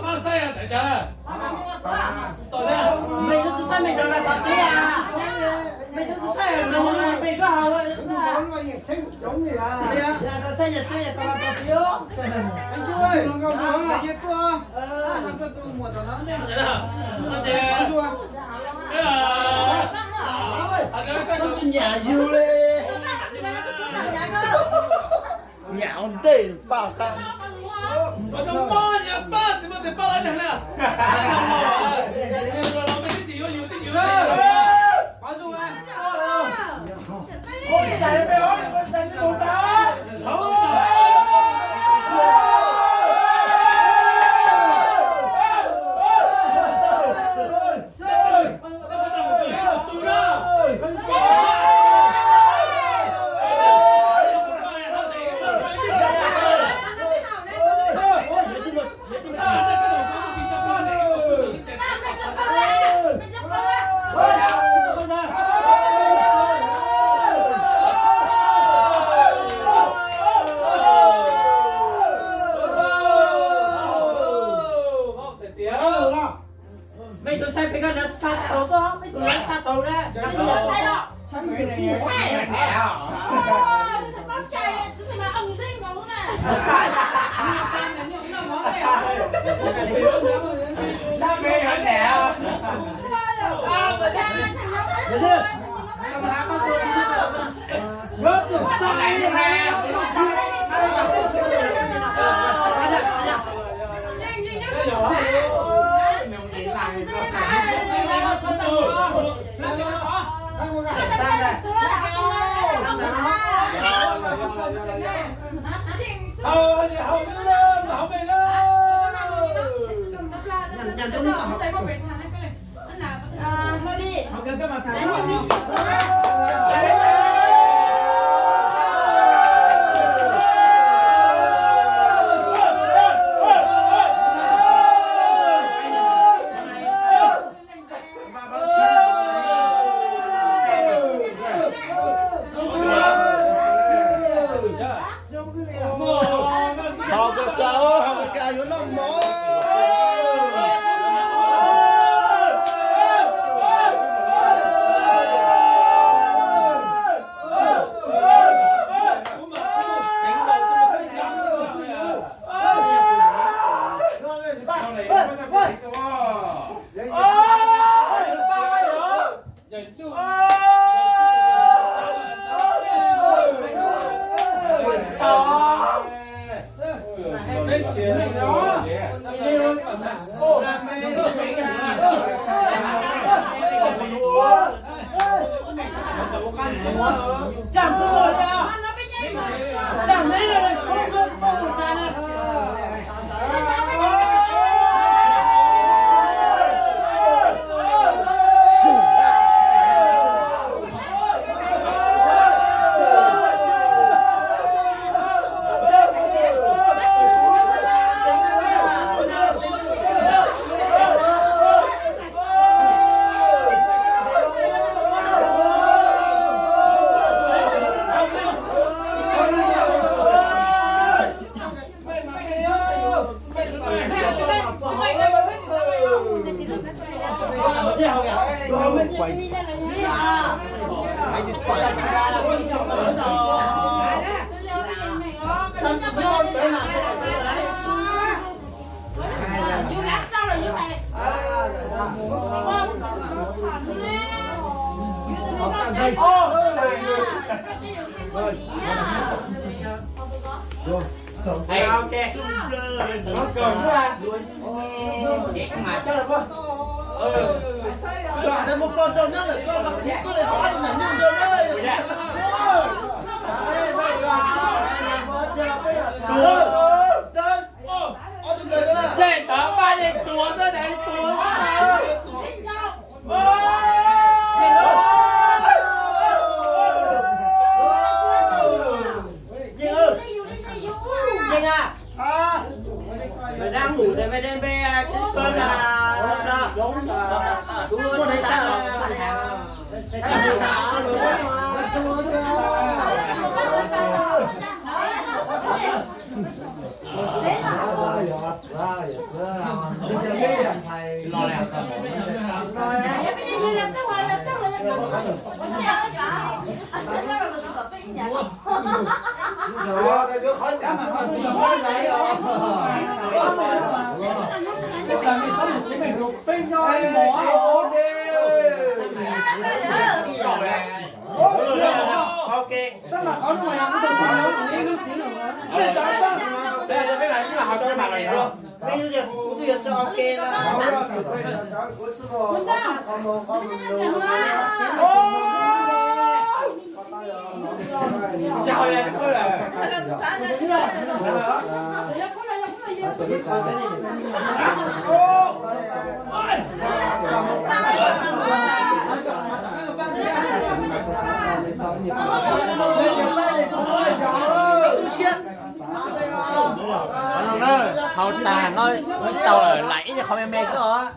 Mej tub tsi saib mej cov na, tau tub a. Mej tub tsi saib, mej koj hauv. Saib, saib, saib, tau tau txiv. Koj tsis nyam yug li. Nyam ua ntej paj qab. Mej tub saib peb koj na, txhaj tau xwb, mej tub na txhaj tau na. Haus kawg, haus kawg yuav noj mov. Tej tod pab yeej tuag xwb, tuag. Haus tas no tsis tau lawm, lam ib qho me me xwb os.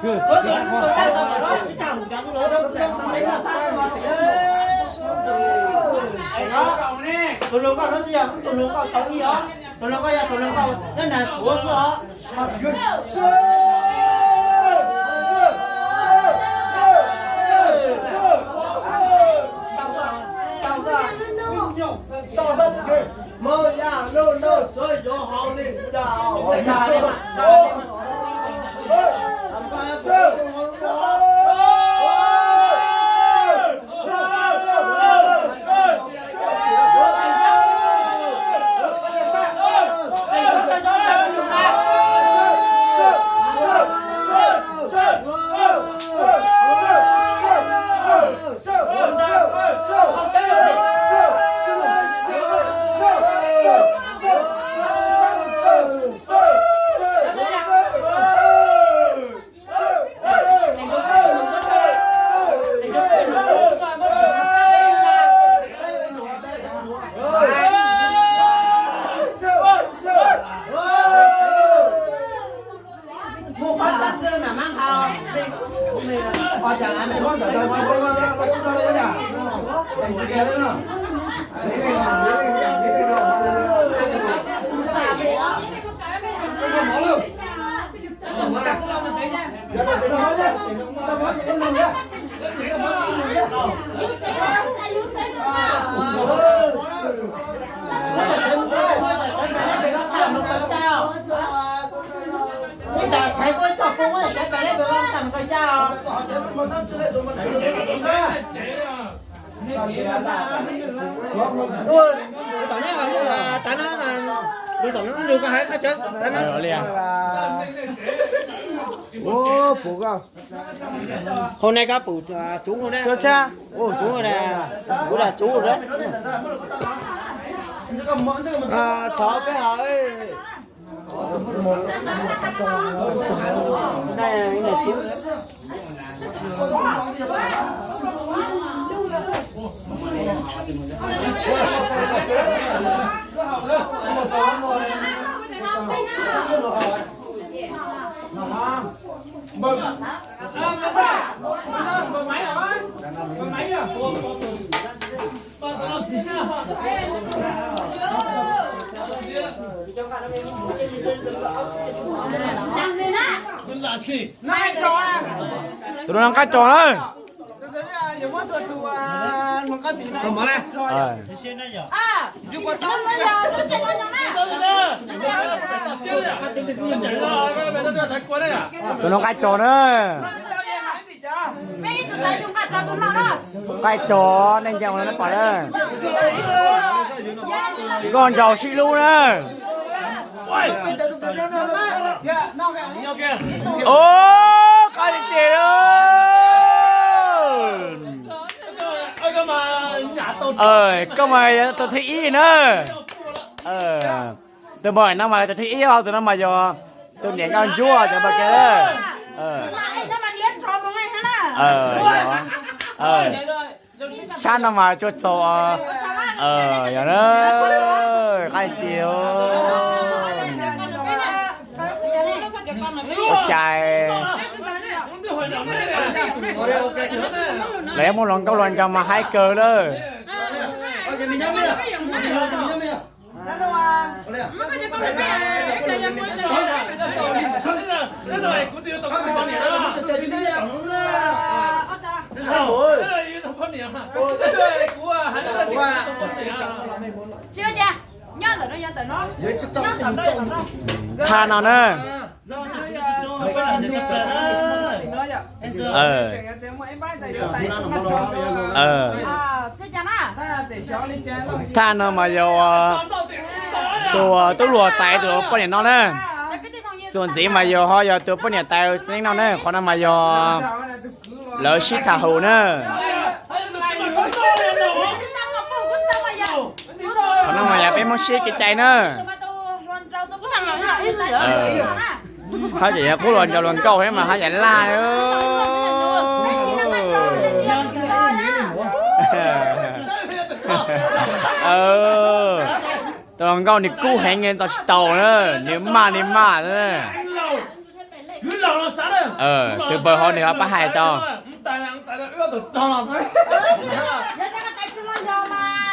Tus kwv lub rooj los txog mus li thiab pab li. Tus hluas nkauj no tsis yog tus hluas nkauj tau ib os, tus hluas nkauj yog tus hluas nkauj nyob nram Suav xwb os. Hôm nay có phủ, à, chú luôn đấy. Chú cha. Ồ, chú rồi nè. Chú là chú rồi đấy. À, thỏ cái hả ơi. Đây là, đây là chú. Tus no nqaij tsos na. Tus no nqaij tsos na. Nqaij tsos nej nce no pom na. Nkauj nraug sib hlub na. Ua, qab li ces. Koj mas yog tus thib ib na. Tus npawg no mas tus thib ib, tus no mas yog tus niam nkauj ntsuab cov npawg kiag. Sab no mas tsuas txaus, yog na, qab li ces. Ua cas lawv yuav muaj hluas nkauj hluas nraug mas haib kawg lawm. Thaj no na. Thaj no mas yog tus tub hluas tais tus poj niam no na. Txuas ntxiv mas yog ho yog tus poj niam tais neej no na. Qhov no mas yog lawv sib tham hauv na. Qhov no mas yog peb Hmoob sib kev cai na. Hab yam yog qub hluas nraug hluas nkauj thiab mas hab yam laj. Tus hluas nkauj nws kub heev tau tsis tau na, nws maj nws maj na. Tus npawg hov nws ho pab hais tau.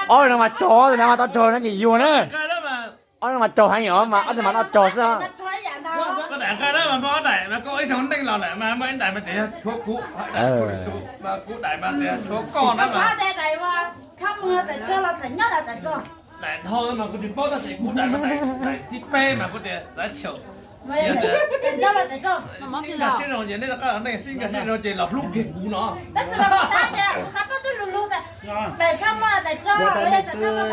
Ob no mas raug, tus no mas tau raug no ces yuag na. Ob no mas raug heev os, mas ob no mas noj raug xwb.